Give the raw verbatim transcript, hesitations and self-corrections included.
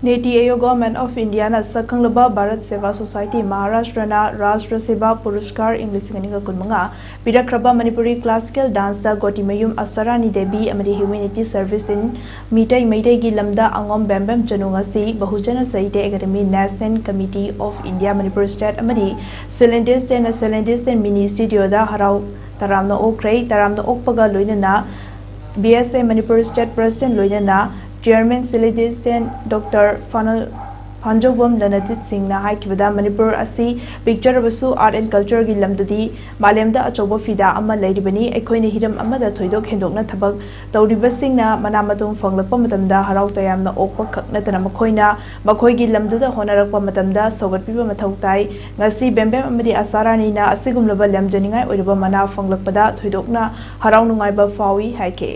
Niti Aayog Government of Indiana ꯁꯛꯈꯪꯂꯕ Bharat ꯁꯦꯕꯥ society ꯃꯍꯥꯔꯥꯁꯇ꯭ꯔꯅ Rashtra ꯁꯦꯕꯥ ꯄꯨꯔꯁꯀꯥꯔ ꯏꯪ ꯂꯤꯁꯤꯡ ꯑꯅꯤꯒ ꯀꯨꯟꯃꯉꯥ ꯄꯤꯔꯛꯈ꯭ꯔꯕ ꯃꯅꯤꯄꯨꯔꯤ classical danceꯇ ꯒꯣꯇꯤꯃꯌꯨꯝ ꯑꯁꯥꯔꯥꯅꯤ ꯗꯦꯕꯤ ꯑꯃꯗꯤ Humanity Service in ꯃꯤꯇꯩ ꯃꯩꯇꯩꯒꯤ ꯂꯝꯗ ꯑꯉꯣꯝ ꯕꯦꯝꯕꯦꯝ ꯆꯅꯨ ꯉꯁꯤ ꯕꯍꯨꯖꯅ ꯁꯥꯍꯤꯇ꯭ꯌ academy, National Committee of India, Manipur State ꯑꯃꯗꯤ Silent Distance Silent Distance Mini Studioꯗ ꯍꯔꯥꯎ ꯇꯔꯥꯝꯅ ꯑꯣꯛꯈ꯭ꯔꯦ꯫ ꯇꯔꯥꯝꯅ ꯑꯣꯛꯄꯒ ꯂꯣꯏꯅꯅ B S A Manipur State President ꯂꯣꯏꯅꯅ Chairman Silent Distance Doctor ꯐꯥꯅ-, ꯐꯥꯟꯖꯧꯕꯝ ꯂꯅꯖꯤꯠ ꯁꯤꯡꯅ ꯍꯥꯏꯈꯤꯕꯗ, ꯃꯅꯤꯄꯨꯔ ꯑꯁꯤ ꯄꯤꯛꯆꯔꯕꯁꯨ art and cultureꯒꯤ ꯂꯝꯗꯗꯤ ꯃꯥꯂꯦꯝꯗ ꯑꯆꯧꯕ ꯐꯤꯗꯥ ꯑꯃ ꯂꯩꯔꯤꯕꯅꯤ꯫ ꯑꯩꯈꯣꯏꯅ ꯍꯤꯔꯝ ꯑꯃꯗ ꯊꯣꯏꯗꯣꯛ ꯍꯦꯟꯗꯣꯛꯅ ꯊꯕꯛ ꯇꯧꯔꯤꯕꯁꯤꯡꯅ ꯃꯅꯥ ꯃꯊꯨꯝ ꯐꯪꯂꯛꯄ ꯃꯇꯝꯗ ꯍꯔꯥꯎ ꯇꯌꯥꯝꯅ ꯑꯣꯛꯄ ꯈꯛ ꯅꯠꯇꯅ ꯃꯈꯣꯏꯅ ꯃꯈꯣꯏꯒꯤ ꯂꯝꯗꯨꯗ ꯍꯣꯠꯅꯔꯛꯄ ꯃꯇꯝꯗ ꯁꯧꯒꯠꯄꯤꯕ ꯃꯊꯧ ꯇꯥꯏ꯫ ꯉꯁꯤ ꯕꯦꯝꯕꯦꯝ ꯑꯃꯗꯤ ꯑꯁꯥꯔꯥꯅꯤꯅ ꯑꯁꯤꯒꯨꯝꯂꯕ ꯂꯝꯖꯅꯤꯡꯉꯥꯏ ꯑꯣꯏꯔꯕ ꯃꯅꯥ ꯐꯪꯂꯛꯄꯗ ꯊꯣꯏꯗꯣꯛꯅ ꯍꯔꯥꯎ ꯅꯨꯡꯉꯥꯏꯕ ꯐꯥꯎꯏ ꯍꯥꯏꯈꯤ꯫